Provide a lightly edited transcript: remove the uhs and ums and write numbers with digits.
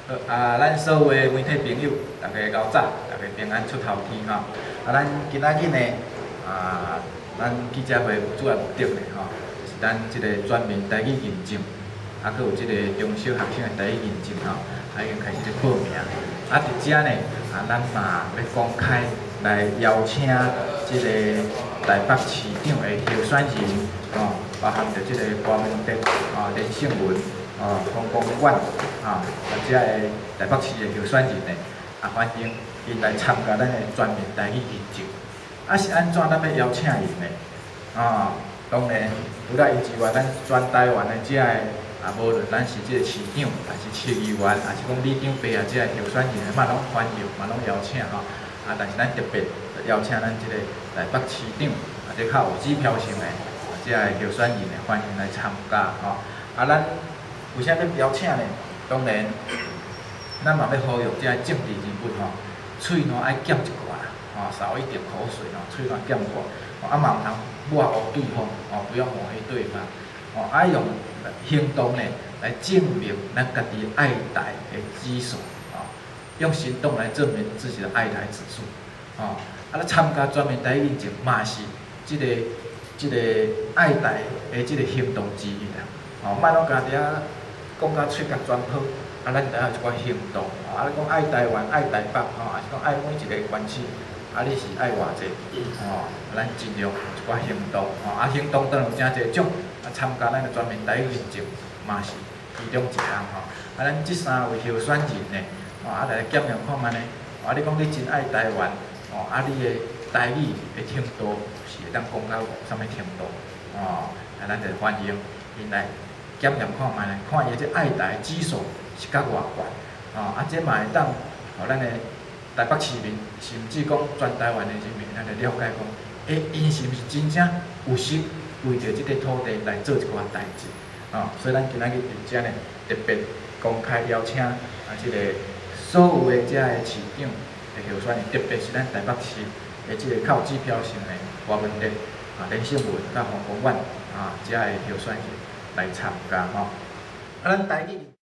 好啊，咱所有的媒體朋友，大家𠢕早，大家平安出頭天吼。啊，咱今仔日呢，啊，咱記者會有主要目的呢，吼，就是咱這个全民台語認證，啊，閣有這個中小學生的台語認證吼，啊，已經開始咧報名。啊，佇遮呢，啊，咱嘛欲公開來邀請這个台北市長的候選人，吼，包含著這个郭文德、啊，連勝文、啊，黃光遠，啊，遮个台北市的候選人呢，啊，歡迎𪜶來參加咱的全民台語認證。啊，是按怎咱欲邀請𪜶呢？啊，當然，除了𪜶之外，咱全台灣的遮个啊，無論咱是這个市長，還是市議員，還是講里長伯啊，遮个候選人嘛攏歡迎，嘛攏邀請吼。啊，但是咱特別邀請咱這个台北市長，啊，這較有指標性的，啊，遮个候選人呢，歡迎來參加吼。啊，咱為啥欲邀請呢？當然，咱嘛欲呼籲遮個政治人物吼，喙瀾愛減一寡啦，吼，少一點口水吼，喙瀾減一寡，啊嘛毋通抹烏對方，哦，不要抹黑對方，哦，愛用行動呢來證明咱家己愛台的指數，哦，用行動來證明自己的愛台指數，哦，啊，咱參加全民台語認證嘛是這个愛台的這个行動之一啦，哦，莫攏家己仔講甲喙角全泡，啊，咱著愛有一寡行動，啊，你講愛台灣、愛台北，吼，還是講愛每一個縣市，啊，你是愛偌濟，吼，咱盡量有一寡行動，吼，啊，行動當然有誠濟種，啊，參加咱的全民台語認證嘛是其中一項吼，啊，咱這三位候選人呢，吼，啊，來檢驗看覓呢，啊，你講你真愛台灣，吼，啊，你的台語的程度是會當講到啥物程度，吼，啊，咱就歡迎𪜶來檢驗看覓呢，看伊這愛台指數是甲偌懸，吼，啊，這嘛會當予咱的台北市民，甚至講全台灣的人民，咱來了解講，欸，𪜶是毋是真正有心為著這塊土地來做一寡代誌，吼，所以咱今仔日佇遮呢，特別公開邀請啊，這個所有的遮个市長的候選人，特別是咱台北市的這个較有指標性的郭文德、啊連勝文佮黃光遠啊遮个候選人來參加吼。啊，咱台語。